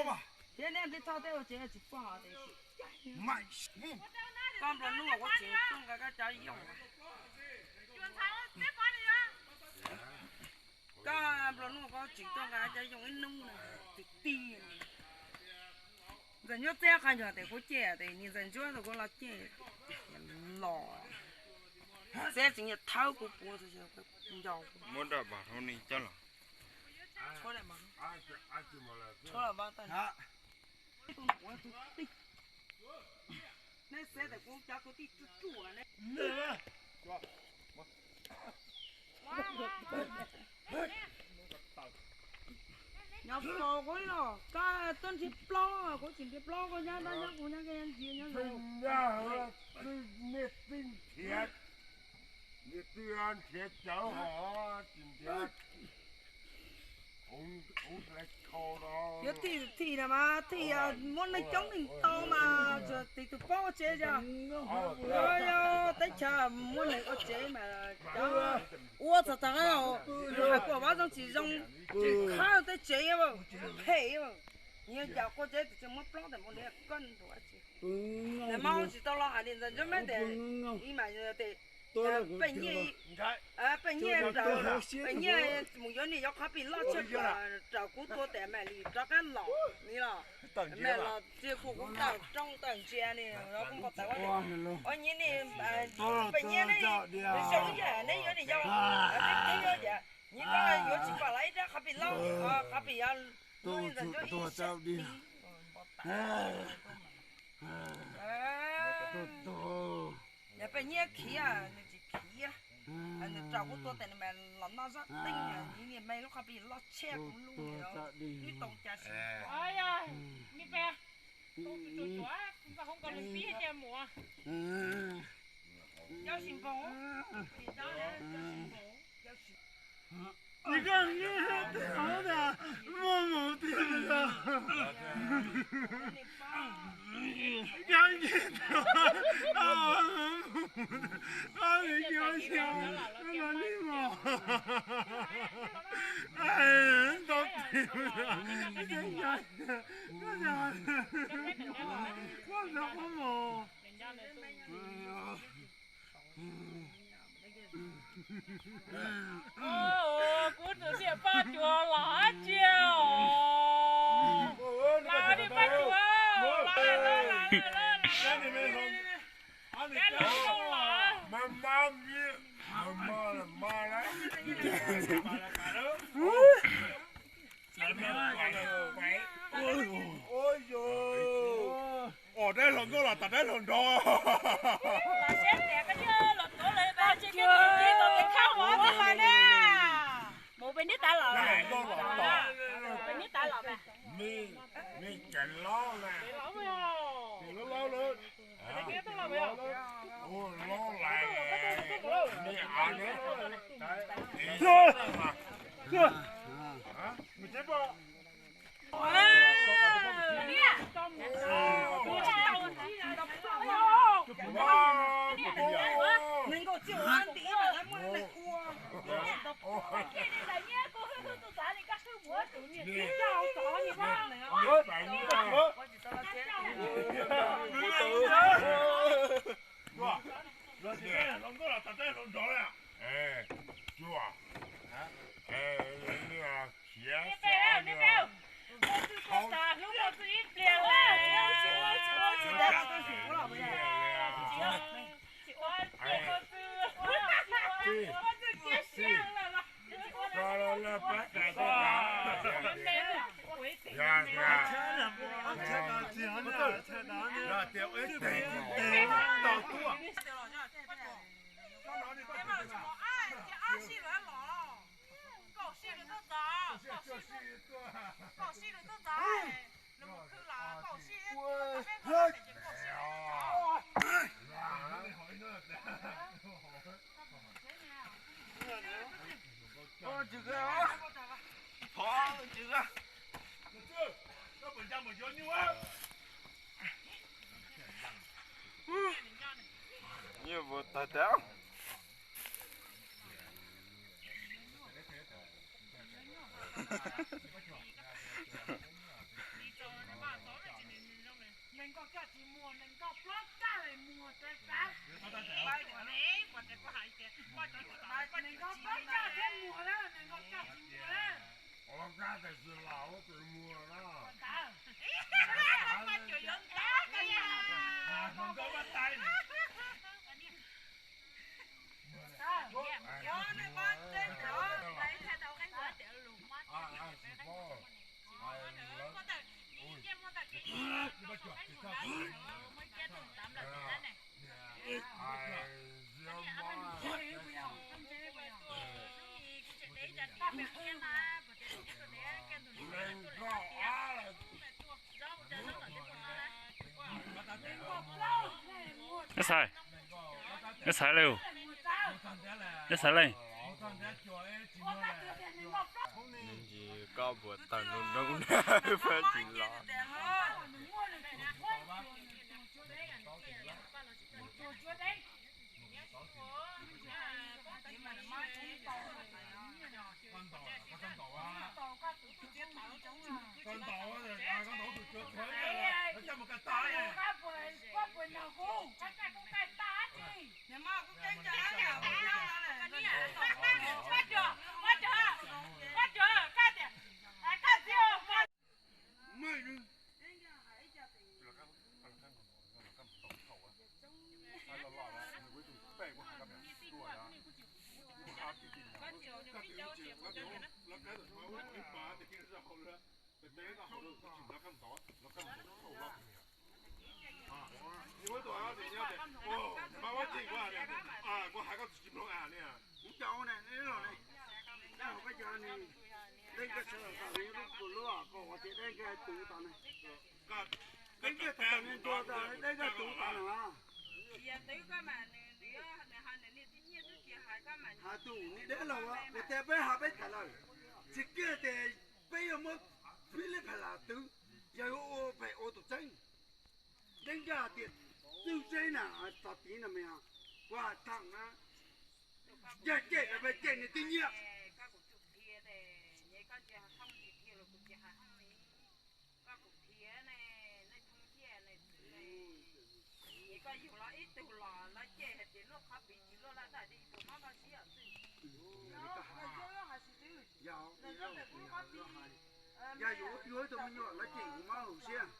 Thiab neb peb txhob tej ua tsev tsis pom tias koj nplua nuj koj tsis tuaj nqa koj cov yooj. Koj nplua nuj koj tsis tuaj nqa cov yooj ib hnub no, tig tig. Ntxawm Ntsuab txib qhov ncauj tes kuv cem tes niag Ntxawm Ntsuab tus kuv los cem los. Txib tsis nyiam thawb kuv puav ncaus. Muab rau pam hauv ni coj los. Neb xav tias kuv cov kwv tij tsuj tsuj ne. Nyob faus kuv los koj tuaj nrhiav plaub, kuv tsis nrhiav plaub, koj nyob dab nyob kuv nyob koj nyob ntsia nyob. Nej twb nrhiav, nej twb nrhiav cawv hos tsis nrhiav. Yuav thij thij na mas thij muab neeg coob neeg tau mas tsis tus paub ua tsev os. Yog teb chaws muab neeg ua tsev mas cov ua txog tag hais kuam vab zoo tsis zoo, tsis khawb tej tsev phem. Nyias yam qua tsev tus tsev muab plaub tes mus niag koj ntuas tsis. Nws mas tsis tau los hais li ntawd nco me tes ib mas tes pej nyiaj, pej nyiaj, pej nyiaj mus yuav niag yuav qhov pis loj tshaj plaws rau kuv tua tes mam li rov qab los ni los. Mam los tsis kuv kuv tawm rooj tawm ntsia ni los kuv nkaus tawm ua nyiaj ni, pej nyiaj ne, zoo yam neb yuav niag yau, nyiaj koj yuav tsis pom los ib rab qhov pis loj, qhov pis yog ntxawm ncuab ib sab ti. Yog pej nyiaj khiav nws tsis khiav, nws raus kuv tua tes nws mas los noj zaj teej, niag me lub qhov pis loj tshaj kuv lub, ib tau cas sis. Kuv tus niam Paj Cuam los dab tsi os? Los niam Paj Cuam, los lawm, los lawm, los lawm. Cab lus zoo los. Ua dab hluas nkauj los tom dab hluas nrov. Los siab tias koj yuav los tuav lawv paj tsis kib tus tib tus kev khab vov tus hais na. Mus pem neb tav los, pem neb tav los mas. Nyuj vus tag tag. Ib xaiv, ib xaiv le, ib xaiv le. Nws ntsis koj puas tawm nws nroo na, pab tsis los. Kuv hais koj tsis mloog a ne. Kuv cau ne, nej los ne. Koj cov ni, leej koj sawv daws tas li lub tus lub koj ua tias dej nkaj tus tas ne. Dej nkaj tus tas ne, ntua tas dej nkaj tus tas na. Has tus ni deb los, kuv tias peb has peb tham lawm, tsis kiag tias peb yuav muab pib leb phem lam twv, yog yuav ua phem ua tus tseeb. Dej nkaj tias txwj tseeb na, txog tid no me, kuv has thaum na, yog cem los peb cem nws twb nyiam. Yog yus yuav ib tug me nyuam lawv cem kuv mob hauv siab.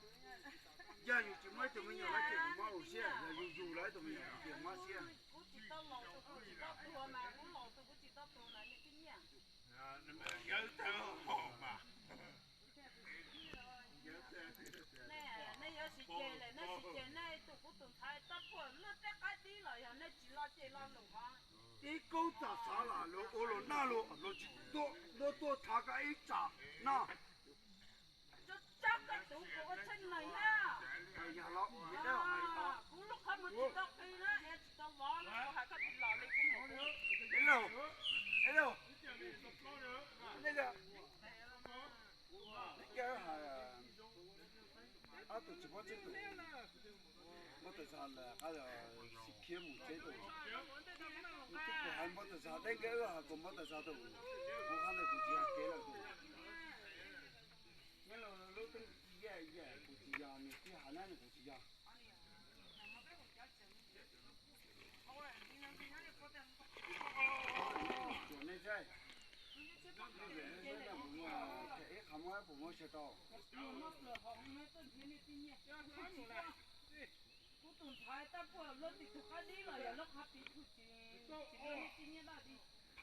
Yog yus tsis muaj ib tug me nyuam lawv cem kuv mob hauv siab, yog yus yug lawv ib tug me nyuam lawv cem mob siab. Nej yuav tsis cem lawm, nej tsis cem nej tus kuv tus ntxhais tab puas luaj tej qab dib los yog nej tsis lo cem lo lus hov. Ib koob txam xav lam luag ua luag noj luag, luag tsis tuaj, luag tuaj thav koj ib tsam noj. Tsob koj tus kuv ua tshaj neeg na. Yog los kuv lub qhov muag tsis tau qi na, es tsis tau vov na, kuv hais koj tsis los li kuv mus. Ib los, ib los, nej Ob tug tsis paub tseeb tus, muab tawm zog lawm qab xim khiab mus tsev tus. Twb kuv hais muab tawm zog, deb nkawd wb hais kuv muab tawm zog tus, kuv qhov ntawd kuv tsis yog kev lawm tus. Nyob lub teeb yaj yaj kuv tsis yog, nws twb hais na nws kuv tsis yog. Ib qhov muab puas muab tsis tau. Kuv tus ntxhais tab puas luaj tim tus qab dib los yog lub qhov pim kuj tsis, tsis luaj niam tij nyiaj daj li.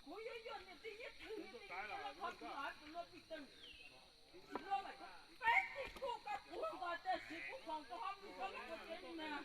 Kuv yuav yuav niam tij nyiaj thwm niam tij nyiaj lub qhov pim los kuv luaj pim teeg. Tsis luaj lawm, peb tij kuj koj kuv nto tiaj siv kuv foom koj ho mus koj lub qhov tsev li na.